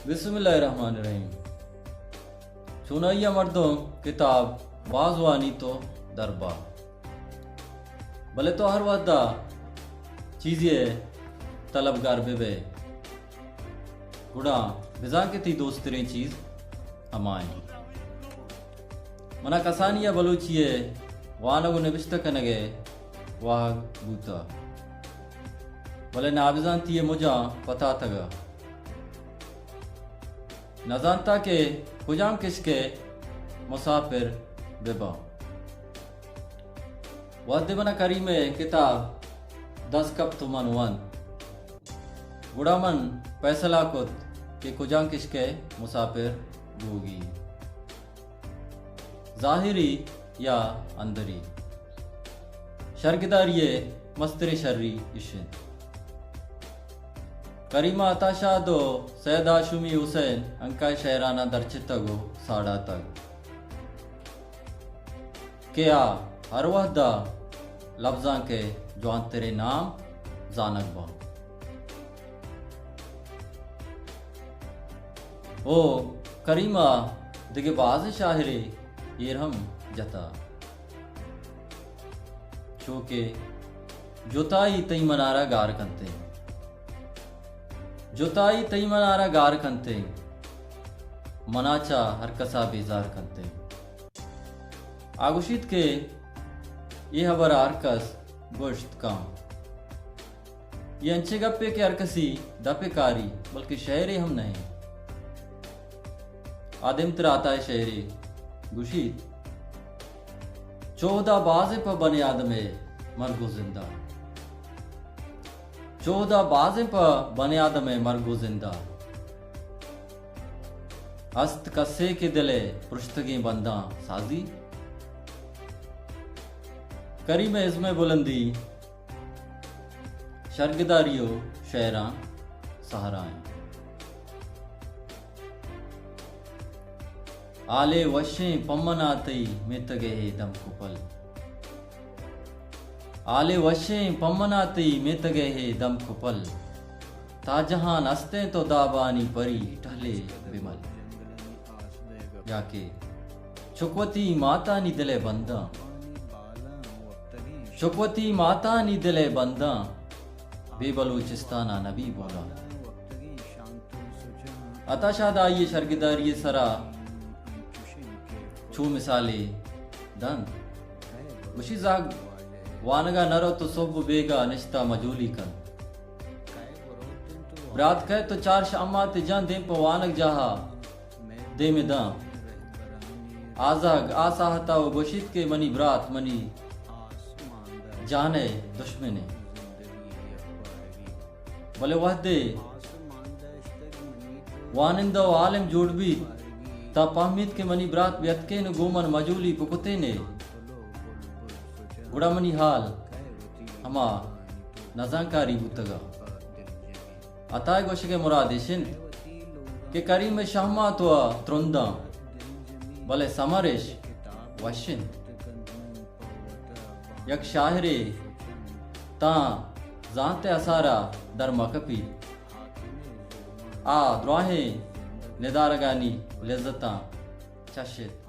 بسم اللہ الرحمن الرحیم۔ چونائی ءَ مردم کتاب باز وانیت و دربا، بلے تو ہر وہدا چیزے ءِ طلبگار بہ بئے، گڑا بزاں کہ تئی دوستریں چیز ہما انت۔ منا کسانی ءَ بلوچی ءِ وانگ و نبشتہ کنگ ءِ واہگ بوتہ، بلے نابزانتی ءِ مجاں پتاتگ ءَ۔ نزانتا کہ کجام کشک ءِ مساپر بہ باں۔ وہدے منا کریم ءِ کتاب دست کپت و من ونت، گڑا من پیسلہ کت کہ کجام کشک ءِ مساپر بوگی۔ ظاہری یا اندری؟ شرگداری ءِ مستریں شری اش انت۔ کریمہ عطا شاد و سید ہاشمی حسین ہنکائیں شئیراناں درچتگ و ساڑاتگ کہ آ ہر وہدا لبزانک ءِ جوانتریں نام زانگ باں۔ او کریمہ دگہ بازیں شاعرے ایر ہم جتا، چو کہ جتائی تئی منارا گار کنتے، جتائی تئی منارا گار کنتے، منا چہ ہر کسا بیزار کنتے۔ آ گوشیت کہ اے ہبر ہر کس گوشت کن۔ اے انچیں گپے کہ ہر کسی دپ ءَ کاری، بلکہ شعرے ہم نہ انت۔ آ دیمترا عطا ءِ شعرے گوشیت، چوہدا بازیں پہ بنی آدم ءِ مرگ و زندہ، چوہدا بازیں پہ بنی آدم ءِ مرگ و زندہ، ہست کسے کہ دل ءِ پرشتگیں بنداں سازی۔ کریم ءِ ازم ءِ بلندی شرگداری و شئیراں سہرا انت۔ آلے وشیں پمنا تئی میتگ ءِ ہے دم کپل۔ آلے وشیں پمنا تئی میتگ ءِ ہے دم کپل۔ تا جہان استیں تو دابانی پری ٹہلے بمل۔ یا کہ چک وتی ماتانی دل ءِ بنداں، چک وتی ماتانی دل ءِ بنداں، بے بلوچستان ءَ نبی بولاں۔ عطا شاد آئی ءِ شرگداری ءِ سرا چو مثالے دنت۔ گوشی زہگ وانگا نہ روت و صحب و بیگا نشتا مجولی کنت۔ برات کئیت و چار شامات جان دیم پہ وانگ جاہا دیم داں۔ آ زہگ آ ساہتا و گوشیت کہ منی برات منی جان ءِ دشمن انت۔ بلے وہدے وانندہ و عالم جوڑ بیت، تا پہمیت کہ منی برات بیتکین و گوں من مجولی بکتینے، گڑا منی حال ہما نزانکاری بوتگا۔ عطا ءِ گوشگ ءِ مراد ایش انت کہ کریم ءِ شہمات و ترنداں، بلے ثمر اش وش انت۔ یک شاعرے تاں زانت ءِ اسارا در مکپیت، آ دراہیں ندارگانی لذتاں چشت۔